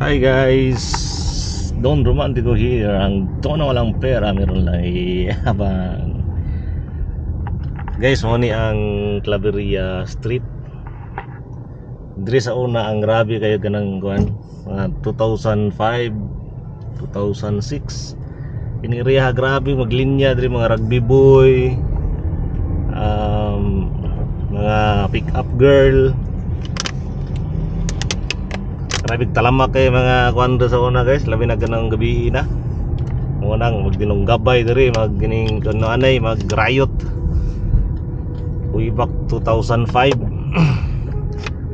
Hi guys, Don Romantico here. Ang tono walang pera, meron lang ihabang. Guys, mo ni ang Claveria Street. Diri sa una ang grabe kayo ganang kuan, mga 2005, 2006. Ini area grabe maglinya diri mga rugby boy, mga pick up girl. Grabe talamak kay mga kuan sa una guys, labi na ganang gabi na. Unang magdinong gabay diri, maggining kuno anay, mag-riot. Way back 2005.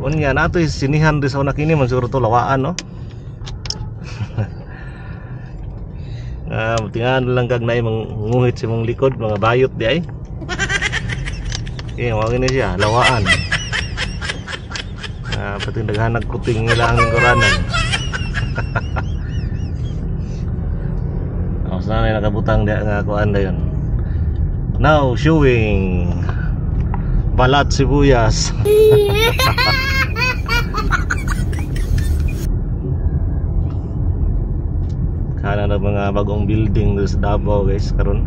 Unya nato sinihan diri sa una kini man siguro to lawaan no. Tingan lang kag naay manguhit sa imong likod, mga bayot di ay. Eh, mao gini siya, lawaan. Pati daghanag kuting ilang lingkuranan. Oh, sana nakabutang diha nga kuan dayon. Now showing balat sibuyas. Kana na mga bagong building sa Davao guys karon.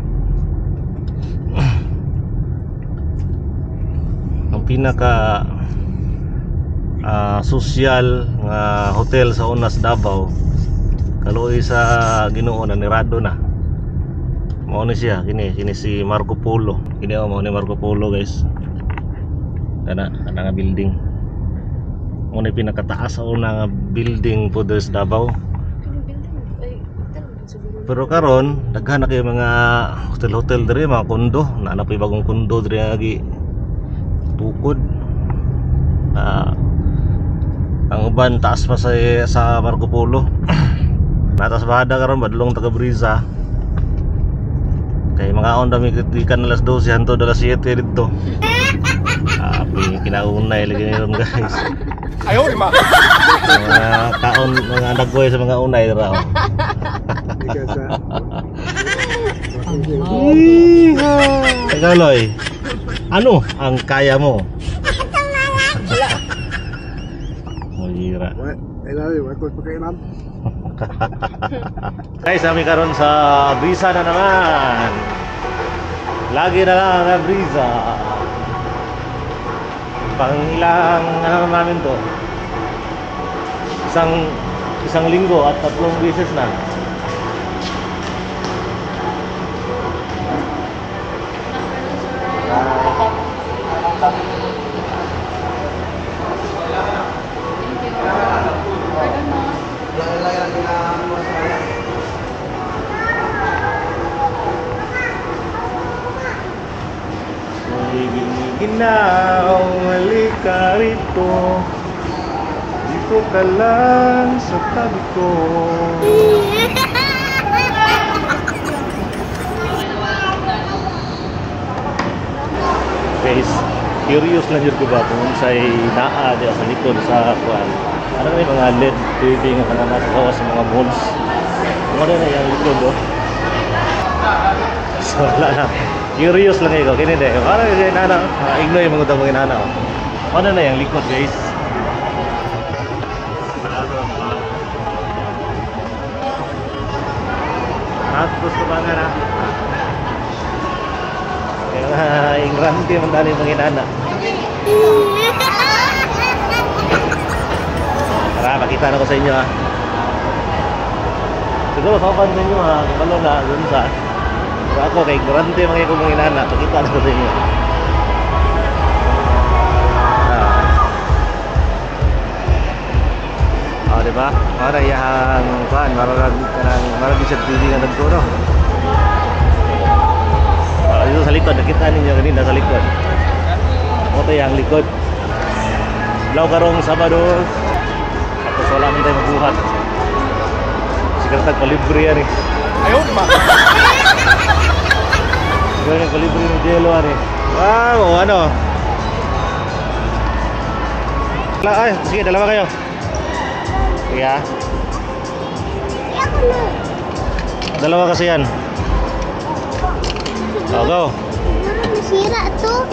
Ang pinaka social nga hotel sa una sa Davao, kaluoy sa Ginoo na nirado na. Mao ni siya kini, kini si Marco Polo. Kini mao ni Marco Polo guys. Kana kana nga building. Mao ni pinakataas sa una nga building po diri sa Davao. Pero karon daghan na kay mga hotel-hotel diri, mga kondo, naa na po'y bagong kondo diri nga gi tukod. Ang uban taas pa sa Marco Polo. Natas bahada karon badlong taga Brisa. Kay mga on dami gikan alas 12 hantod alas 7 didto. Api kinaunay lagi ni ron guys. Ayo lima. Mga kaon mga dagkoy sa mga unay dira. Ikaw Loy, ano ang kaya mo? Mahira. Guys, kami karon sa Brisa na naman. Lagi na lang ang Brisa. Pang ilang ano namin to? Isang linggo at 3 beses na. Ginaw, halika rito. Dito ka lang sa tabi ko. Guys, curious lang yun ko ba kung unsay naa diya sa likod sa kuan. Ano na yung mga LED TV nga kanang nasa gawas sa mga malls. Kung ano na yung likod oh. So wala na. Curious lang ikaw, kini de. Para kasi nana, ignore yung mga utang mga nana. Ano na yung likod guys? Tapos ko ba nga na? Kaya ingrante man dali mga nana. Tara, pakita na ko sa inyo ha. Siguro sa upan sa inyo ha, kabalo na dun sa. Pero ako kay ignorante mga ko mga inana, pakita na ko sa inyo. Oh, di ba? Para iyang kuan, marag kanang marag siya TV nga nagto no. Para dito sa likod, nakita ninyo kanina sa likod. Mo to iyang likod. Law karong Sabado. Tapos wala man tayo mabuhat. Sigartag palibre yan eh. Ayaw lima. Siguro nagpalibre ng jello ani. Wow, ano? Ay, sige, dalawa kayo. Sige ah. Dalawa kasi yan. Oh, go. Siguro nasira to.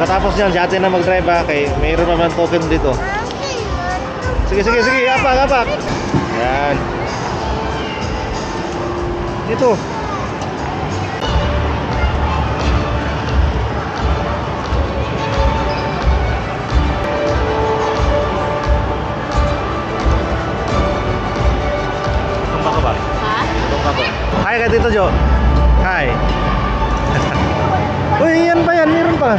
Pagkatapos niyan, si ate na mag-drive ha. Kay mayroon pa man token dito. Sige, sige, sige. Apak, apak. Yan. Dito. Tumba ka ba? Ha? Tumba ko. Hi ka dito, Jo. Hi. Uy, yan pa yan. Meron pa.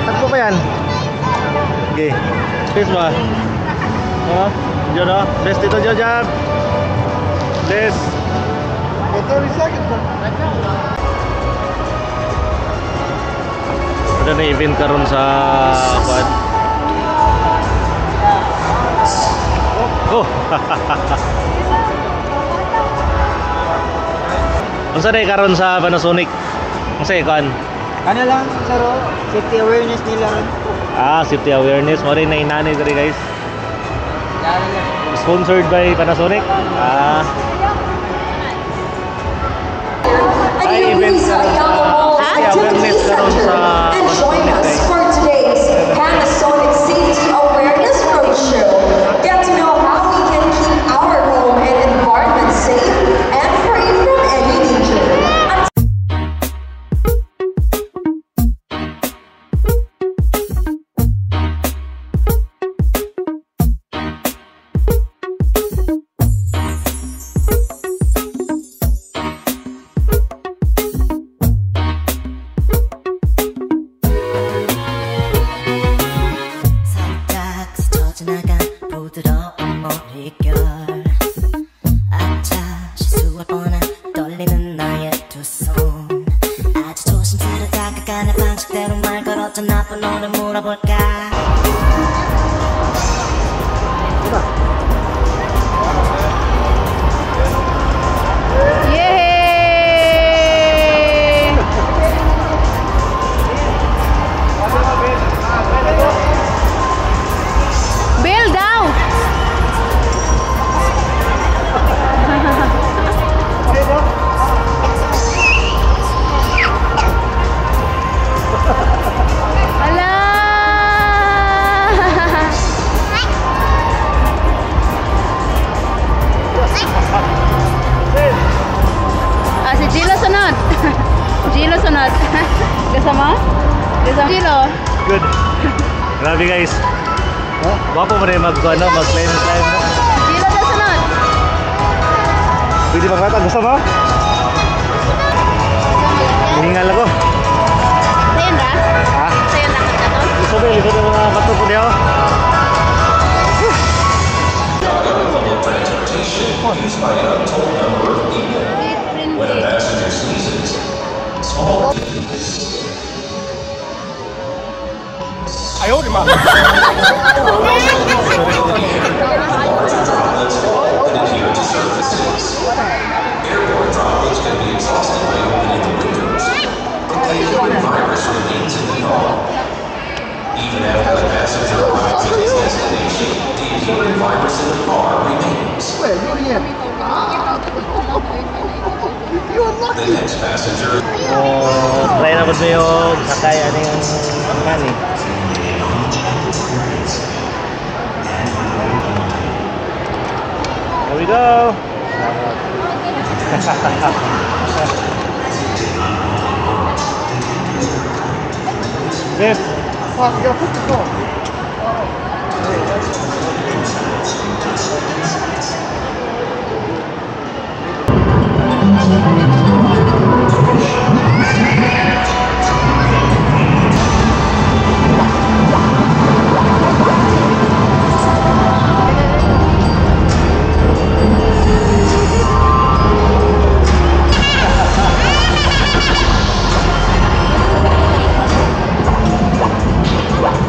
Takbo pa yan. Okay. Please ba? Ha? Jo, no? Bless dito, Jo, Jab. Bless. 30 seconds. Ano na event karon sa kuan? Oh. Unsa day karon sa Panasonic? Unsa kuan? Ano lang, sir, oh, safety awareness nila ron. Ah, safety awareness mo rin na inani diri, guys. Lalo lang. Sponsored by Panasonic. Ah. And Ay, you event please karon Ayala Mall sa safety Activity awareness karon Center sa and join Panasonic, us guys. for today's Panasonic Safety Awareness Roadshow. Get to know how we can keep our home and environment safe and free from any danger. 살짝 스쳐 지나간 부드러운 머릿결 아차 실수할 뻔한 떨리는 나의 두 손 아주 조심스레 다가가 내 방식대로 말 걸었죠. 나쁜 너를 물어볼까. Yay! Bill daw! Ala! Ah, si Gilo sunod. Gilo sunod. Gusto mo? Gusto mo? Gilo. Good. Grabe, guys. Gwapo mo rin mag ano, mag climb climb. Gilo daw sunod. Pwede ba kata? Gusto mo? Hiningal ako. Sayon ra? Ha? Sayon ra ka to? Gusto ba? Likod ng mga bato po niyo. When a passenger sneezes, small 哎呦我的妈！ Droplets fall and adhere to surfaces. Airborne droplets can be exhausted by opening the windows, but the adhered virus remains in the car. Even after the passenger arrives at his destination, the adhered virus in the car remains. The next passenger Oh, try na ba yung sakay ano yung money? Here we go. This. Oh, you gotta put the phone.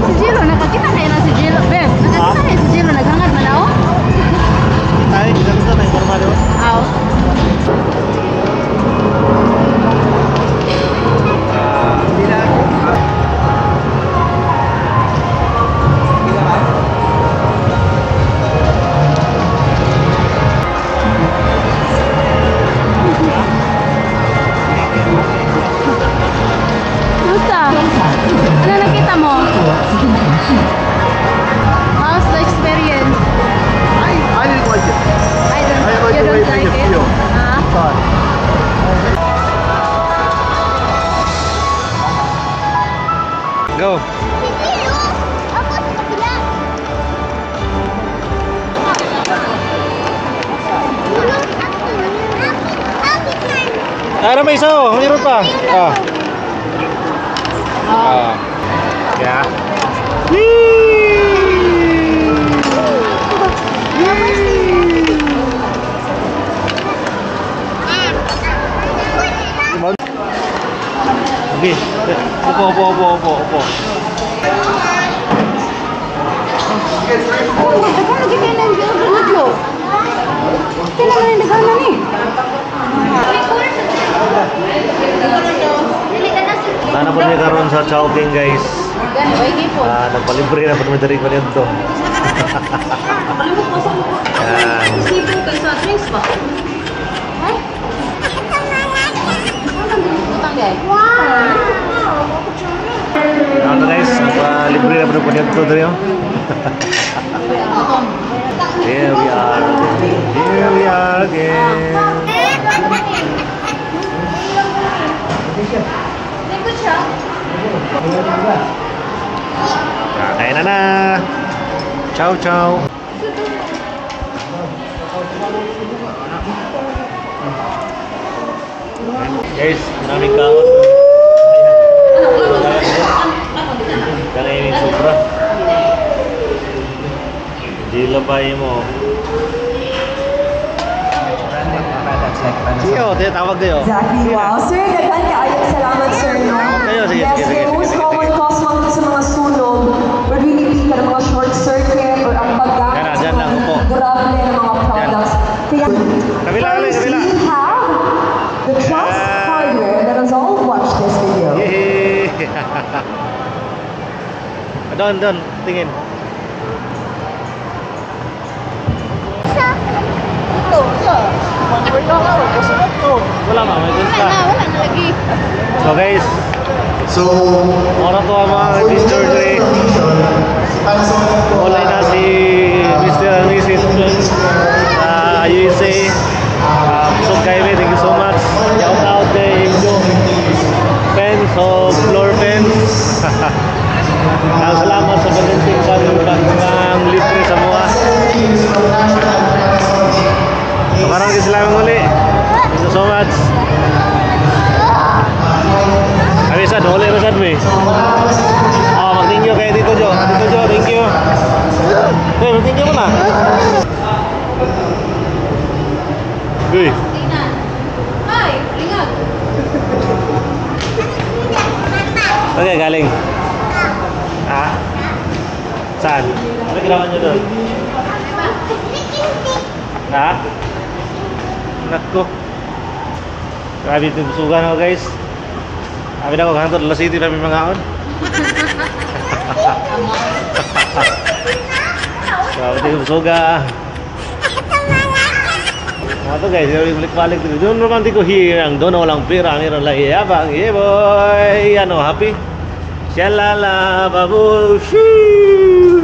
Si Gilo, nakakita kayo na si Gilo. Beb, nakakita kayo si Gilo. Naghangad man ako. Ara may isa oh, meron pa. Ah. Ah. Yeah. Yee! Okay. Upo, upo, upo, upo, upo. Oh, daghan lagi kayo ng video. Kailangan na daghan na ni. Nana po niya karon sa Chowking, guys. Gani, way gipon. Ah, nagpalibre na po naman diri pa dito. Kalimot ko sa Yan. Sibo kay sa drinks ba? Ay? Ano butang day? Ano guys, nagpalibre na po dito diri oh. Here we are again. Here we are again. Likod siya. Kakain na na. Ciao, ciao. Guys, maraming kaon. Kakainin sobra. Di labay mo. Sige, oh, tawag kayo. Exactly. Wow. Sir, daghan kaayong salamat, sir, no? Kayo, sige, Yes, sige, sige, the most sige, common sige. cause man sa mga sunog would really be kanang mga short circuit or ang paggamit Yan na, sa dyan lang, mga upo. durable na mga products. Kaya, Kabila, kabila, first, kabila. we have the Trust Yan. Hardware. Let us all watch this video. Yay! Doon, doon, tingin. Wala ma, may Wala gusto. na, wala na lagi. So guys, So, ora to ang mga for the Mr. general Dre. information, si Panasonic po Wala na si Mr. and Mrs. sa USA. So kayo, thank you so much. Shout out kay Injo. Fans of floor fans. Salamat sa pagdating sa pag libre sa mga. From National Panasonic. So karon sila muli. Thank you so much. Kami sa dole ra sad mi. Oh, mag-thank you kay Tito Jo. Tito Jo, thank you. Hey, mag-thank you mo na. Uy, Tingnan. Ay, lingag. Okay, galing. Ah? Saan? Ano ginawa niyo doon? Ha? Nako. Grabe ito busugan ako, guys. Sabi na ko, hangtod La City namin mga on. Grabe ito busuga. Mga to guys, yung balik-balik dito. Doon Romantiko here, ang doon walang pera, meron lang iyabang, yeah boy! Ano, happy? Shalala, babu, shoo!